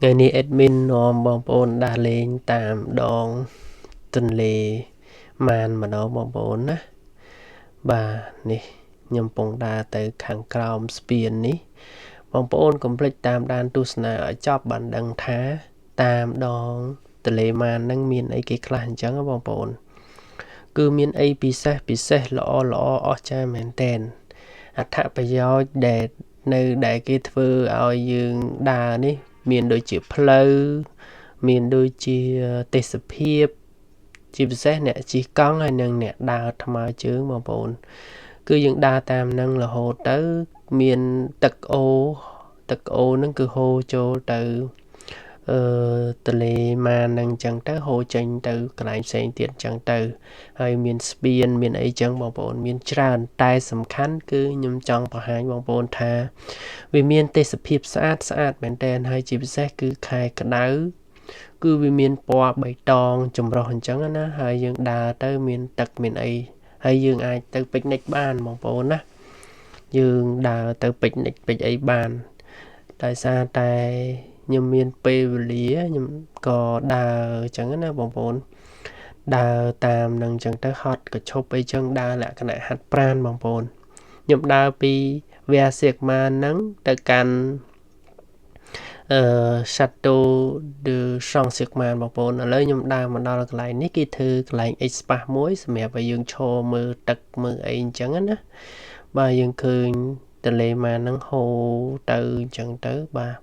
ថ្ងៃនេះ admin នាំបងប្អូនដើរលេងតាមដងទន្លេម៉ានម្ដងបងប្អូនណាបាទនេះខ្ញុំកំពុងដើរទៅខាងក្រោមស្ពាននេះបងប្អូនកុំភ្លេចតាមដានទស្សនាឲ្យចប់បានដឹងថាតាមដងទន្លេម៉ានហ្នឹងមានអីគេខ្លះអញ្ចឹងបងប្អូនគឺមានអីពិសេសពិសេសល្អល្អអស្ចារ្យមែនទែនអត្ថប្រយោជន៍ដែលនៅដែលគេធ្វើឲ្យយើងដើរនេះមានដូចជាផ្លូវមានដូចជាទេសភាពជាពិសេសអ្នកជិះកង់ហើយនិងអ្នកដើរថ្មើរជើងបងប្អូនគឺយើងដើរតាមនឹងរហូតទៅមានទឹកអូរទឹកអូរហ្នឹងគឺហូរចូលទៅអឺទន្លេម៉ានហ្នឹងអញ្ចឹងទៅហូរចេញទៅកន្លែងផ្សេងទៀតអញ្ចឹងទៅហើយមានស្ពានមានអីចឹងបងប្អូនមានច្រើនតែសំខាន់គឺខ្ញុំចង់បង្ហាញបងប្អូនថាវាមានទេសភាពស្អាតស្អាតមែនទែនហើយជាពិសេសគឺខែក្តៅគឺវាមានពណ៌បៃតងចម្រុះអញ្ចឹងណាហើយយើងដើរទៅមានទឹកមានអីហើយយើងអាចទៅពិកនិចបានបងប្អូនណាយើងដើរទៅពិកនិចពិកអីបានដោយសារតែខ្ញុំមានពេលវេលាខ្ញុំក៏ដើរអញ្ចឹងណាបងប្អូនដើរតាមនឹងអញ្ចឹងទៅហត់ក៏ឈប់អីចឹងដើរលក្ខណៈហាត់ប្រាណបងប្អូនខ្ញុំដើរពីវ៉ាសៀកម៉ាហ្នឹងទៅកាន់អឺ Chateau de Saint-Germain បងប្អូនឥឡូវខ្ញុំដើរមកដល់កន្លែងនេះគេធ្វើកន្លែង espace មួយសម្រាប់ឲ្យយើងឈរមើលទឹកមើលអីអញ្ចឹងណាបាទយើងឃើញទន្លេម៉ានហ្នឹងហូរទៅអញ្ចឹងទៅបាទ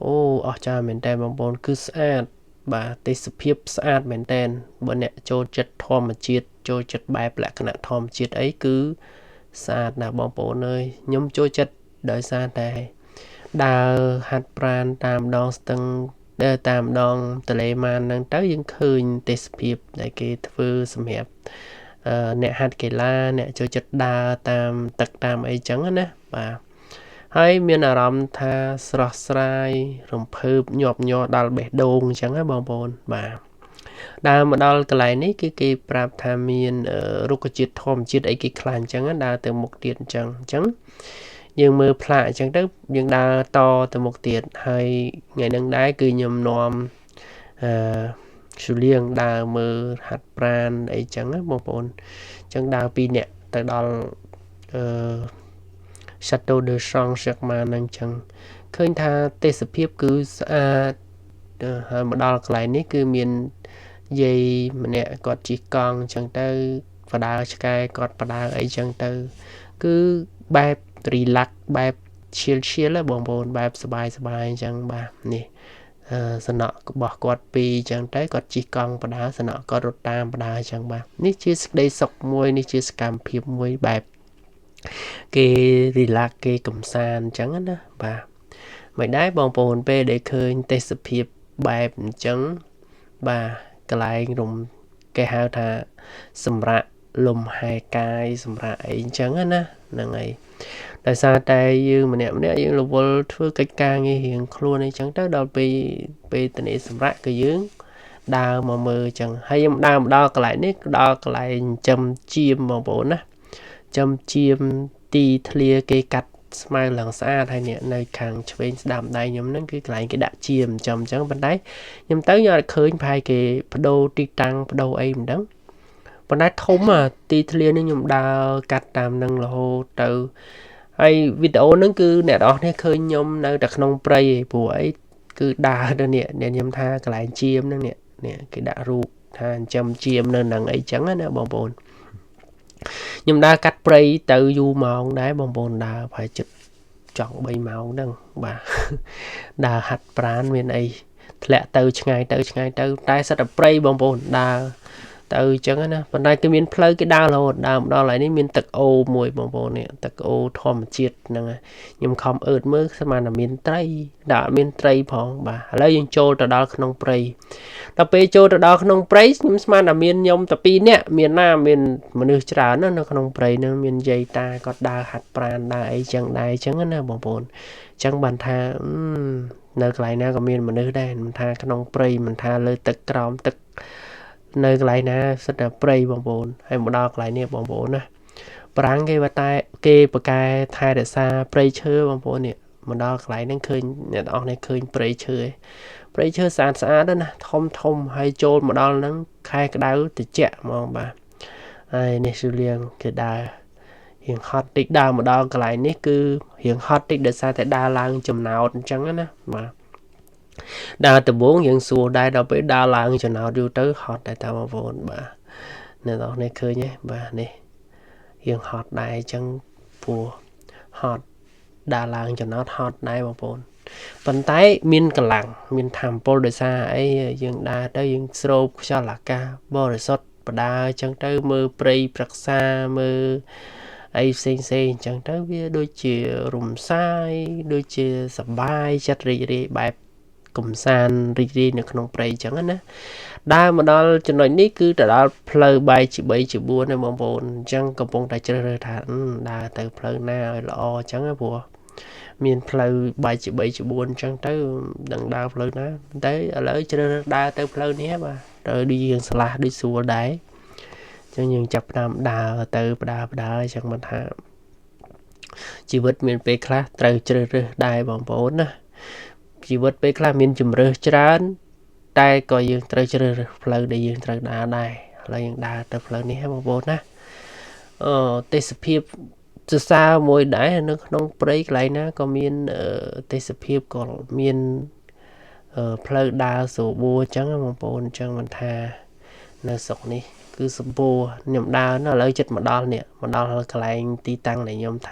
អូអស្ចារ្យមែនតើបងប្អូនគឺស្អាតបាទទេសភាពស្អាតមែនតើបើអ្នកចូលចិត្តធម្មជាតិចូលចិត្តបែបលក្ខណៈធម្មជាតិអីគឺស្អាតណាស់បងប្អូនអើយខ្ញុំចូលចិត្តដោយសារតែដើរហាត់ប្រាណតាមដងស្ទឹងតាមដងទន្លេម៉ានហ្នឹងទៅយើងឃើញទេសភាពដែលគេធ្វើសម្រាប់អ្នកហាត់កីឡាអ្នកចូលចិត្តដើរតាមទឹកតាមអីចឹងណាបាទហើយមានអារម្មណ៍ថាស្រស់ស្រាយរំភើបញាប់ញ័រដល់បេះដូងអញ្ចឹងណាបងប្អូនបាទដើរមកដល់កន្លែងនេះគឺគេប្រាប់ថាមានរុក្ខជាតិធម្មជាតិអីគេខ្លះអញ្ចឹងដើរទៅមុខទៀតអញ្ចឹងអញ្ចឹងយើងមើលផ្លាកអញ្ចឹងទៅយើងដើរតទៅមុខទៀតហើយថ្ងៃហ្នឹងដែរគឺខ្ញុំនាំអឺជូលៀងដើរមើលហាត់ប្រានអីចឹងណាបងប្អូនអញ្ចឹងដើរពីរនាក់ទៅដល់អឺ Chateau de Saint-Germain ហ្នឹងអញ្ចឹងឃើញថាទេសភាពគឺស្អាតហើយមកដល់កន្លែងនេះគឺមានយាយម្នាក់គាត់ជិះកង់អញ្ចឹងទៅបដើឆ្កែគាត់បដើអីចឹងទៅគឺបែប relax បែប chill chill បងប្អូនបែបសบายសบายអញ្ចឹងបាទនេះសំណក់របស់គាត់ពីរអញ្ចឹងទៅគាត់ជិះកង់បដើសំណក់គាត់រត់តាមបដើអញ្ចឹងបាទនេះជាសេចក្តីសុខមួយនេះជាសកម្មភាពមួយបែបគេ relax គេកំសាន្តអញ្ចឹងណាបាទមិនដែរបងប្អូនពេលដែលឃើញទេសភាពបែបអញ្ចឹងបាទកន្លែងរំគេហៅថាសម្រាប់លំហែកាយសម្រាប់អីអញ្ចឹងណាហ្នឹងហើយដោយសារតែយើងម្នាក់ម្នាក់យើងរវល់ធ្វើកិច្ចការងាររៀងខ្លួនអីចឹងទៅដល់ពេលពេលតនេសម្រាប់គឺយើងដើរមកមើលចឹងហើយខ្ញុំដើរមកដល់កន្លែងនេះដល់កន្លែងចិញ្ចឹមចៀមបងប្អូនណាចិញ្ចឹមចៀមទីធ្លាគេកាត់ស្មៅឡើងស្អាតហើយនេះនៅខាងឆ្វេងស្ដាំដៃខ្ញុំហ្នឹងគឺកន្លែងគេដាក់ចៀមចំអញ្ចឹងប៉ុន្តែខ្ញុំទៅខ្ញុំអត់ឃើញប្រហែលគេបដូរទីតាំងបដូរអីមិនដឹងប៉ុន្តែធំអាទីធ្លានេះខ្ញុំដើរកាត់តាមនឹងរហូតទៅហើយវីដេអូហ្នឹងគឺអ្នកនរគ្នាឃើញខ្ញុំនៅតែក្នុងព្រៃឯងព្រោះអីគឺដើរទៅនេះអ្នកខ្ញុំថាកន្លែងចៀមហ្នឹងនេះនេះគេដាក់រូបថាចិញ្ចឹមចៀមនៅហ្នឹងអីចឹងណាបងប្អូនខ្ញុំដើរកាត់ព្រៃទៅយូរម៉ោងដែរបងប្អូនដើរប្រហែលជិតចង់3ម៉ោងហ្នឹងបាទដើរហាត់ប្រានមានអីធ្លាក់ទៅឆ្ងាយទៅឆ្ងាយទៅតែសិតតែព្រៃបងប្អូនដើរទៅអញ្ចឹងណាប៉ុន្តែគេមានផ្លូវគេដើររហូតដើរមកដល់កន្លែងនេះមានទឹកអូរមួយបងប្អូននេះទឹកអូរធម្មជាតិហ្នឹងខ្ញុំខំអើតមើលស្មានតែមានត្រីដល់អត់មានត្រីផងបាទឥឡូវយើងចូលទៅដល់ក្នុងព្រៃដល់ពេលចូលទៅដល់ក្នុងព្រៃខ្ញុំស្មានតែមានខ្ញុំតែពីរនាក់មានណាមានមនុស្សច្រើនណានៅក្នុងព្រៃហ្នឹងមានយាយតាគាត់ដើរហាត់ប្រាណដើរអីចឹងដែរអញ្ចឹងណាបងប្អូនអញ្ចឹងបានថានៅកន្លែងណាក៏មានមនុស្សដែរមិនថាក្នុងព្រៃមិនថាលើទឹកក្រោមទឹកនៅកន្លែងណាសិតតែព្រៃបងប្អូនហើយមកដល់កន្លែងនេះបងប្អូនណាប្រាំងគេបើតែគេប្រកែថែរក្សាព្រៃឈើបងប្អូននេះ មកដល់កន្លែងហ្នឹងឃើញអ្នកទាំងអស់នេះឃើញព្រៃឈើឯងព្រៃឈើស្អាតស្អាតណាធំធំហើយចូលមកដល់ហ្នឹងខែក្តៅត្រជាក់ហ្មងបាទហើយនេះស៊ូលៀងគេដើររៀងហត់តិចដើរមកដល់កន្លែងនេះគឺរៀងហត់តិចដោយសារតែដើរឡើងចំណោតអញ្ចឹងណាបាទដើរដំបូងយើងសួរដែរដល់ពេលដើរឡើងចំណោតយូរទៅហត់ដែរតាបងប្អូនបាទអ្នកនរនេះឃើញទេបាទនេះរៀងហត់ដែរអញ្ចឹងព្រោះហត់ដើរឡើងចំណោតហត់ដែរបងប្អូនប៉ុន្តែមានកម្លាំងមានធម៌ពលដោយសារអីយើងដើរទៅយើងស្រូបខ្យល់អាកាសបរិសុទ្ធបដើអញ្ចឹងទៅមើលព្រៃព្រឹក្សាមើលអីផ្សេងផ្សេងអញ្ចឹងទៅវាដូចជារំសាយដូចជាសបាយចិត្តរីករាយបែបកំសាន្តរីករាយនៅក្នុងព្រៃអញ្ចឹងណាដើរមកដល់ចំណុចនេះគឺទៅដល់ផ្លូវបែកជា3ជា4ណាបងប្អូនអញ្ចឹងកំពុងតែជ្រើសរើសថាដើរទៅផ្លូវណាឲ្យល្អអញ្ចឹងព្រោះមានផ្លូវបែកជា3ជា4អញ្ចឹងទៅដឹងដើរផ្លូវណាតែឥឡូវជ្រើសរើសដើរទៅផ្លូវនេះបាទទៅដូចយើងស្លាស់ដូចស្រួលដែរអញ្ចឹងយើងចាប់ផ្ដើមដើរទៅបដើបដើអញ្ចឹងមិនថាជីវិតមានពេលខ្លះត្រូវជ្រើសរើសដែរបងប្អូនណាជីវិតពេលខ្លះមានជំរើសច្រើនតែក៏យើងត្រូវជ្រើសរើសផ្លូវដែលយើងត្រូវដើរដែរឥឡូវយើងដើរទៅផ្លូវនេះហ៎បងប្អូនណាអឺទេសភាពសរសើរមួយដែរនៅក្នុងព្រៃកន្លែងណាក៏មានទេសភាពក៏មានផ្លូវដើរស្រួលបួអញ្ចឹងបងប្អូនអញ្ចឹងមិនថានៅស្រុកនេះគឺសម្បូរខ្ញុំដើរឥឡូវចិត្តមកដល់នេះមកដល់កន្លែងទីតាំងដែលខ្ញុំត្រូវ